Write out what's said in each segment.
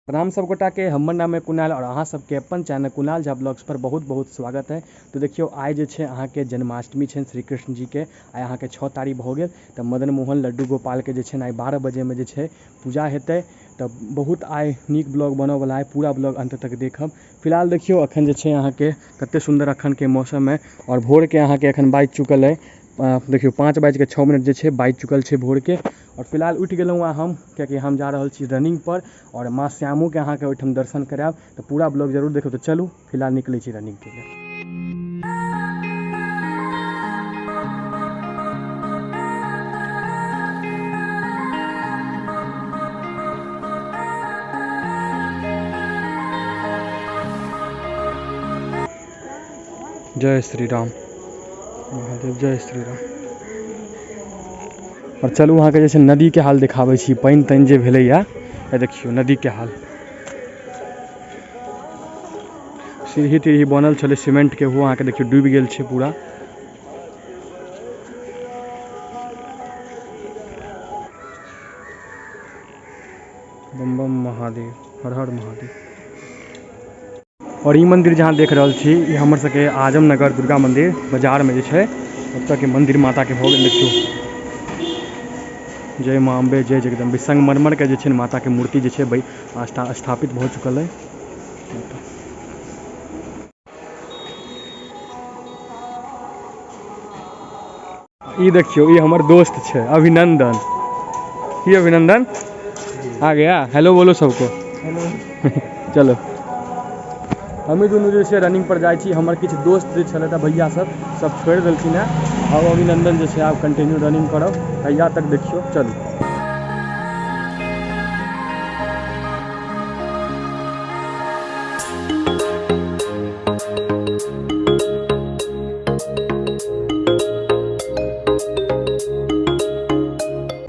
प्रणाम सब गोटा के, हमर नाम है कुणाल और अहाँ सबके अपन चैनल कुणाल झा ब्लॉग्स पर बहुत बहुत स्वागत है। तो देखियो आइ जे छै अहाँ के जन्माष्टमी छै श्री कृष्ण जी के, आइ अहाँ के 6 तारीख भऽ गेल। तऽ मदन मोहन लड्डू गोपाल के जे छै आइ 12 बजे में जे छै पूजा हेतै। तऽ बहुत आइ नीक ब्लॉग बनऽ वाला है, पूरा ब्लॉग अंत तक देखब। फिलहाल देखियो अखन जे छै अहाँ के कते सुंदर अखन के मौसम है और भोर के अहाँ के अखन बाजि चुकल है, देखियो पाँच बाजि के 6 मिनट जे छै बाजि चुकल छै भोर के। और फिलहाल उठि गेलहुँ हैं हम, कियाकि हम जा रहल छी रनिंग पर और माँ श्यामो के अहाँ के ओहिठाम दर्शन करायब। तऽ पूरा ब्लॉग जरूर देखब। तऽ चलू फिलहाल निकलै छी रनिंग के लिए। जय श्री राम महादेव, जय श्री राम। और चलू अहाँके जे छै नदी के हाल देखाबै छी, पानि तानि जे भेलैया, ए देखियौ नदी के हाल। सीढ़ी तीढ़ी बनल छलै सीमेंट के, ओहो अहाँके देखियौ डूबि गेल छै पूरा। बम बम महादेव, हर हर महादेव। और ई मंदिर जहाँ देख रहल छी, ई हमर सबके आजमनगर दुर्गा मंदिर बाजार में जे छै ओतऽ के मंदिर माता के भऽ गेल। देखियौ जय माँ अम्बे, जय जगदम्बे। संगमरमर के जे छै माता के मूर्ति जे छै स्थापित भऽ चुकल है। ई देखियौ ई हमर दोस्त छै अभिनंदन। की अभिनंदन आ गया? हेलो बोलो सबको। हेलो। चलो हमी दुनू जे छै रनिंग पर जाइ छी। हमर किछु दोस्त जे छलै तऽ भैया सब छोड़ि देलखिन हेँ। आब अभिनंदन जे छै आब कंटिन्यू रनिंग करब भैया तक। देखियौ चलू।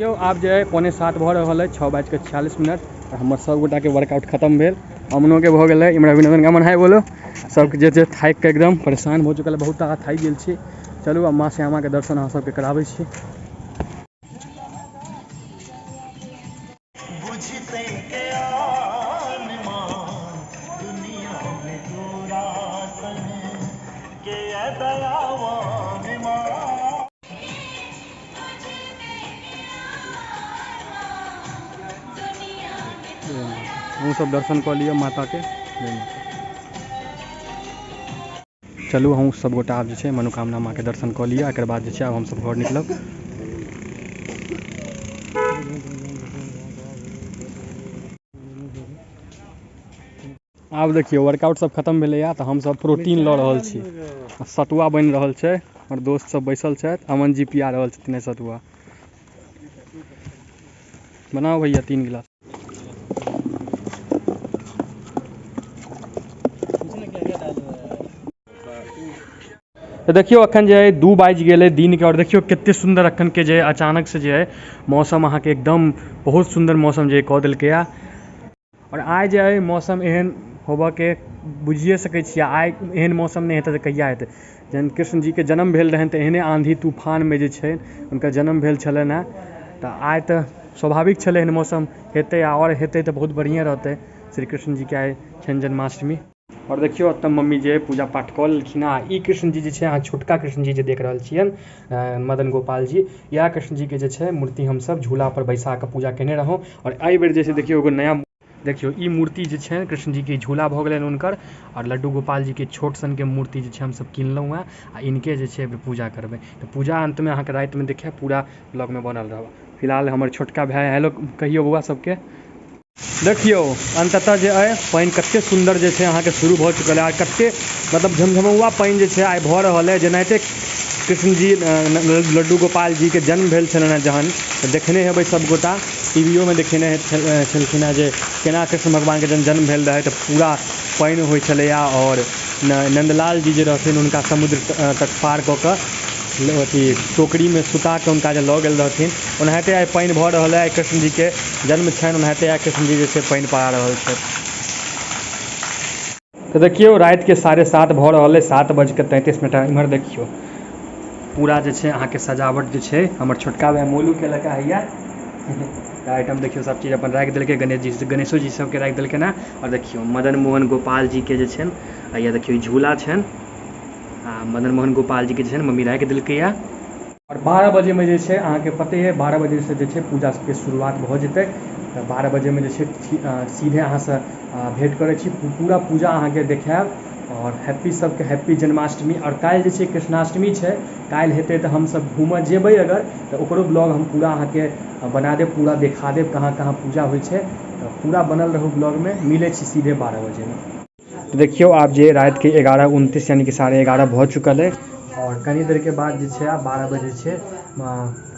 यौ आब जे है 6:45 भऽ रहल है, छओ बाजि कऽ 46 मिनट। और हमर सब गोटाके वर्कआउट खत्म भेल, अमनोके भऽ गेलै, इम्हर अभिनंदन के अमन हाय बोलो। सबके जे जे थाकि कऽ एकदम परेशान भऽ चुकल है, बहुत ताकत थाकि गेल छी। चलू आब माँ श्यामाके दर्शन अहाँ सबके कराबै छी। अहूँ सब दर्शन कऽ लिअ माताके। चलू अहूँ सब गोटा आब जे छै मनोकामना माँके दर्शन कऽ लिअ, एकर बाद जे छै आब हमसब घर निकलब। आब देखियौ वर्कआउट सब खत्म भेलैया तऽ हमसब प्रोटीन लऽ रहल छी। सतुआ बनि रहल छै, हमर दोस्त सब बैसल छथि, अमन जी पिया रहल छथिन सतुआ। बनाओ भैया 3 गिलास। तऽ देखियौ अखन जे है 2 बाजि गेलै दिन के। और देखियौ कते सुंदर अखन के जे अचानक से जे है मौसम अहाँके एकदम बहुत सुंदर मौसम जे कऽ देलकै या। और आइ जे है मौसम एहन होबऽ के बुझिए सकै छियै, आइ एहन मौसम नहि हेतै तऽ कहिया हेतै। जहन कृष्ण जी के जन्म भेल रहनि तऽ एहने आंधी तूफान में जे छै हुनकर जन्म भेल छलनि हेँ। तऽ आइ तऽ स्वाभाविक छलै एहन मौसम हेतै, आओर हेतै तऽ बहुत बढ़िआँ रहतै। श्री कृष्ण जी के आइ छनि जन्माष्टमी। और देखियौ एतऽ मम्मी जे पूजा पाठ कऽ लेलखिन हँ। ई कृष्ण जी जे छै अहाँ छोटका कृष्ण जी जे देख रहल छियनि, मदन गोपाल जी, इएह कृष्ण जी के जे छै मूर्ति हमसब झूला पर बैसा कऽ पूजा केने रहौं। और एहि बेर जे छै देखियौ एगो नया, देखियौ ई मूर्ति जे छै कृष्ण जी के झूला भऽ गेलनि हुनकर। और लड्डू गोपाल जी के छोट सन के मूर्ति जे छै हमसब किनलहुँ हँ आ इनके जे छै पूजा करबै। तऽ पूजा अन्तमे अहाँके रातिमे देखायब, पूरा ब्लॉगमे बनल रहब। फिलहाल हमर छोटका भाय हेलो कहियौ बौआ सबके। देखियौ अंततः जे अइ पानि कते सुंदर जे छै अहाँके शुरू भऽ चुकल है। आ कते झमझमौआ पानि जे छै आइ भऽ रहल है। जेनाहिते कृष्ण जी, लड्डू गोपाल जी के जन्म भेल छलनि हेँ जहन, तऽ देखने हेबै सब गोटा, टीवीओमे देखेने छलखिन हेँ जे केना कृष्ण भगवानके जहन जन्म भेल रहै तऽ पूरा पानि होइ छलैया। और नन्दलाल जी जे रहथिन हुनका समुद्र तट पार कऽ कऽ अथी टोकरीमे सुता कऽ हुनका जे लऽ गेल रहथिन, ओनाहिते आइ पानि भऽ रहल है। आइ कृष्ण जी के जन्म छनि, ओनाहिते आइ कृष्ण जी जे छै पानि पड़ा रहल छथि। तऽ देखियौ रातिके 7:30 भऽ रहल अइ, सात बजि कऽ तैंतीस मिनट। इम्हर देखियौ पूरा जे छै अहाँके सजावट जे छै हमर छोटका भाय मोलू केलक हैया। तऽ एहिठाम देखियौ सब चीज अपन राखि देलकै गणेश जी, गणेशो जी सबके राखि देलकै ने। आओर देखियौ मदन मोहन गोपाल जीके जे छनि, आ देखियौ झूला छनि, आ मदन मोहन गोपाल जीके जे छनि मम्मी राखि देलकै। आओर 12 बजेमे जे छै अहाँके पते यऽ, 12 बजेसँ जे छै पूजा सबके शुरुआत भऽ जेतै। तऽ 12 बजेमे जे छै सीधे अहाँसँ भेँट करै छी, पूरा पूजा अहाँके देखायब। आओर हैप्पी सबके हैप्पी जन्माष्टमी। आओर काल्हि जे छै कृष्णाष्टमी छै, काल्हि हेतै तऽ हमसब घूमऽ जेबै अगर, तऽ ओकरो ब्लॉग हम पूरा अहाँके बना देब, पूरा देखा देब कहाँ कहाँ पूजा होइ छै। तऽ पूरा बनल रहू ब्लॉगमे, मिलै छी सीधे 12 बजेमे। तऽ देखियौ आब जे रातिके 11:29 यानी कि 11:30 भऽ चुकल अइ। आओर कनी देरके बाद जे छै आब 12 बजे छै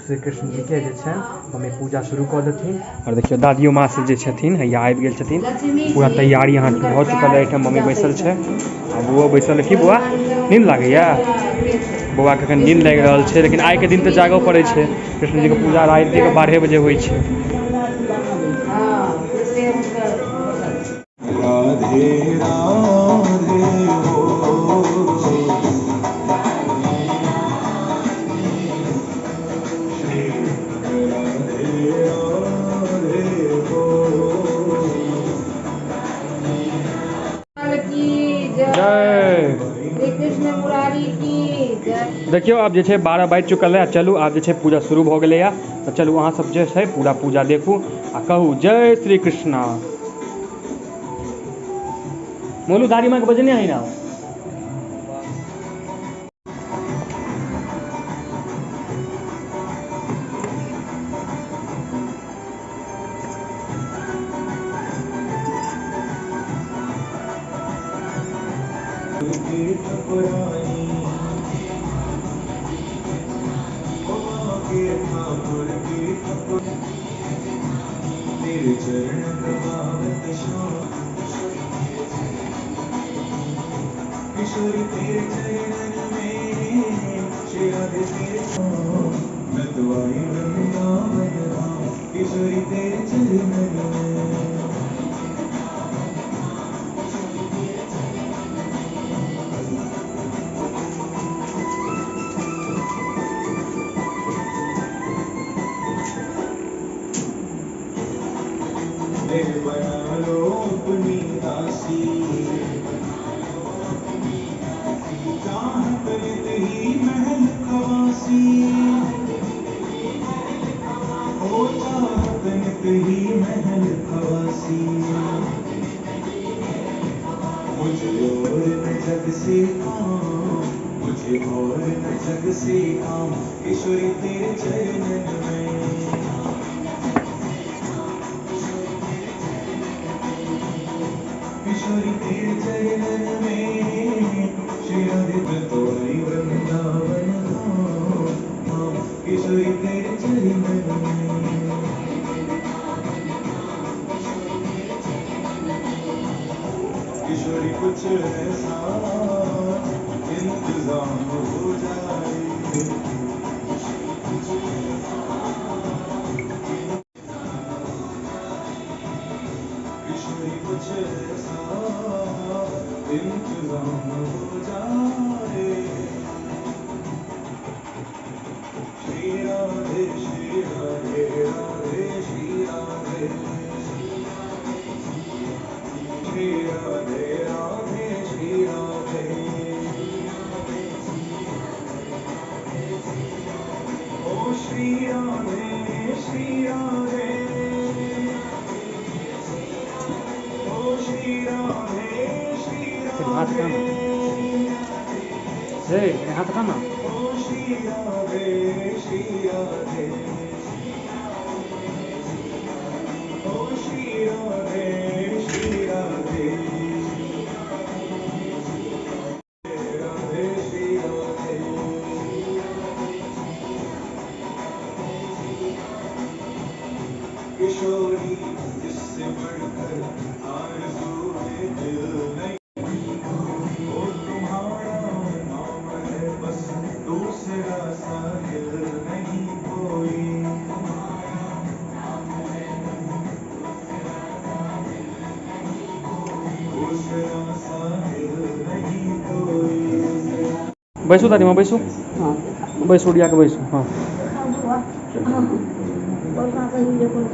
श्री कृष्ण जीके जे छै मम्मी पूजा शुरू कऽ देथिन। आओर देखियौ दादियो माँ सब जे छथिन हैया आबि गेल छथिन, पूरा तैयारी अहाँके भऽ चुकल अइ। एहिठाम मम्मी बैसल छै आ बौआ बैसल। की बौआ नींद लागैया? बौआके एखन नींद लागि रहल छै, लेकिन आइके दिन तऽ जागऽ पड़ै छै। कृष्ण जीके पूजा रातिके 12 बजे होइ छै। राधे राधे जय कृष्ण मुरारी की जय। देखियौ आब जे छै 12 बाजि चुकल है। चलू आब जे छै पूजा शुरू भऽ गेलैया। तऽ चलू अहाँ सब जे छै पूरा पूजा देखू आ कहू जय श्री कृष्णा। मोलू दादी माँ के बजने है ना। तेरे चरण प्रभावत श्याम, किशोरी तेरे चरणन में श्री राधे तेरे, मैं तो आई वृंदावन धाम, किशोरी तेरे चरणन में। बना लो अपनी दासी, चाहत नित ही महल खवासी, ओ चाहत नित ही महल खवासी। मुझे और न जग से काम, मुझे और न जग से काम, किशोरी तेरे चरणन में। किशोरी तेरे चरणन में श्री राधे, मैं तो आई वृंदावन धाम, किशोरी तेरे चरणन में। किशोरी कुछ ऐसा इंतजाम हो जाए, किशोरी कुछ ऐसा इंतजाम हो जाए। श्री राधे श्री राधे राधे श्री राधे, श्री राधे राधे श्री राधे, ओ श्री राधे श्री राधे, ओ श्री राधे श्री हाथ राधे, हे हाथ कहाँ? ओ श्री राधे श्री राधे, ओ श्री राधे श्री राधे, राधे श्री राधे। किशोरी इससे बढ़कर आरज़ू है दिल नहीं, ओ तुम्हारा नाम है बस दूसरा साहिल नहीं कोई। दूसरा साहिल नहीं कोई। बैसू दादी माँ, बैसू बैसू, उड़िया के बैसू। हाँ बड़का कही जे कोन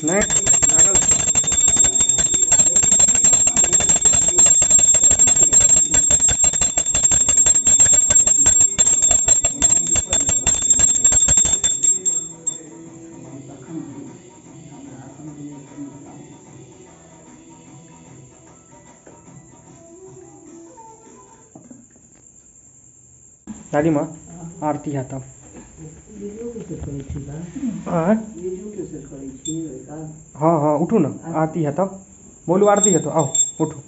नहीं लागल। दादी माँ आरती है तब। हाँ हाँ उठू ना, आरती है तब। बोलू आरती है तो आओ उठो।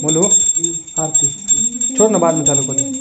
बोलो आरती छोड़ ना, बाद में चालू करो।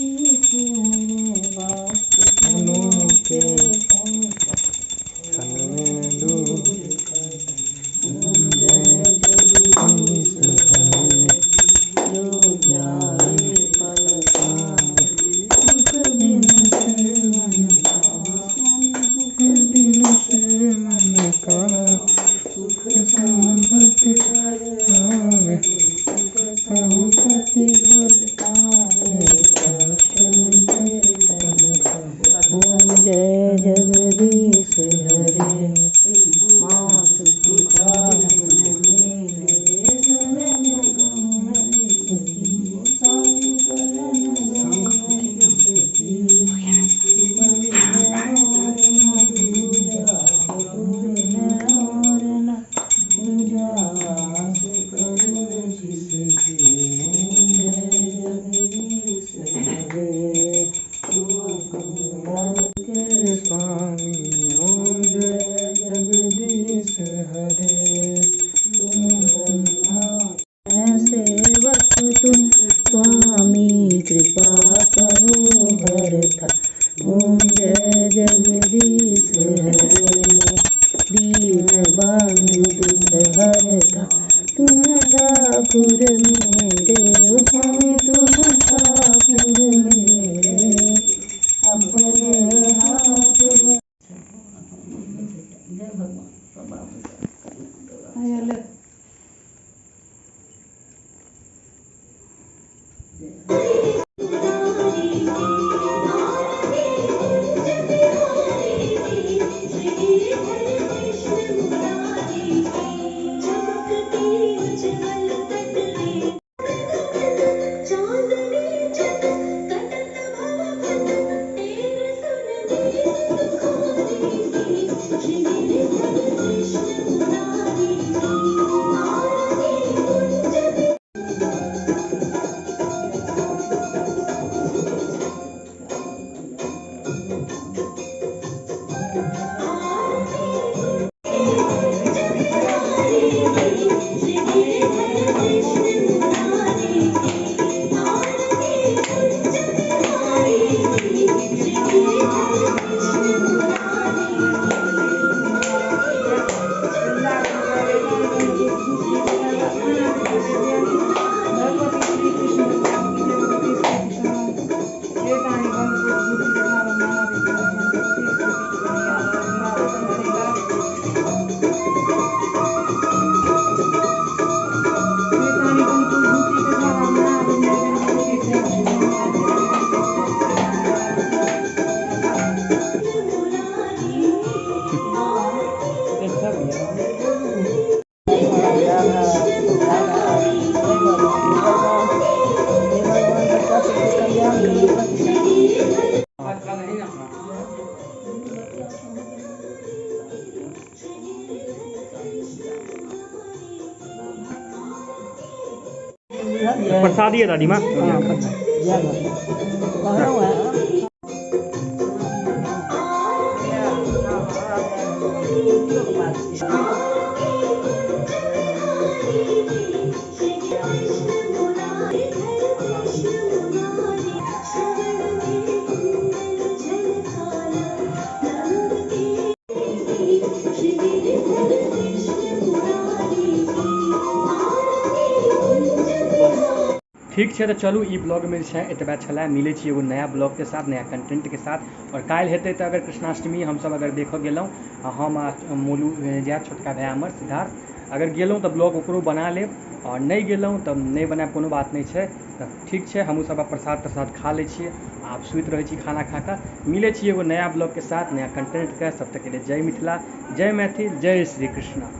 जय जगदीश हरे मात पिता मेरे शरण स्वामी, ओम जय जगदीश हरे। मैं सेवक तुम स्वामी, कृपा करो भरता। ओम जय जगदीश हरे, दीन बंधु दुख हरता। तुम ठाकुर मेरे, ओ स्वामी तुम ठाकुर मेरे, अपने हाथ। जय भगवान। प्रसादी है दादी माँ। ठीक छै, तऽ चलू ई ब्लॉगमे जे छै एतबा छलै। मिलै छी एगो नया ब्लॉगके साथ, नया कंटेंटके साथ। आओर काल्हि हेतै तऽ अगर कृष्णाष्टमी हमसब अगर देखऽ गेलहुँ, आ हम आ मोलू जायब, छोटका भाय हमर सिद्धार्थ, अगर गेलहुँ तऽ ब्लॉग ओकरो बना लेब, आओर नहि गेलहुँ तऽ नहि बनायब, कोनो बात नहि छै। तऽ ठीक छै, हमहूँ सब आब प्रसाद त्रसाद खा लै छियै, आब सुति रहै छी खाना खा कऽ। मिलै छी एगो नया ब्लॉगके साथ, नया कंटेंटके। सब तकके लिए जय मिथिला, जय मैथिल, जय श्री कृष्णा।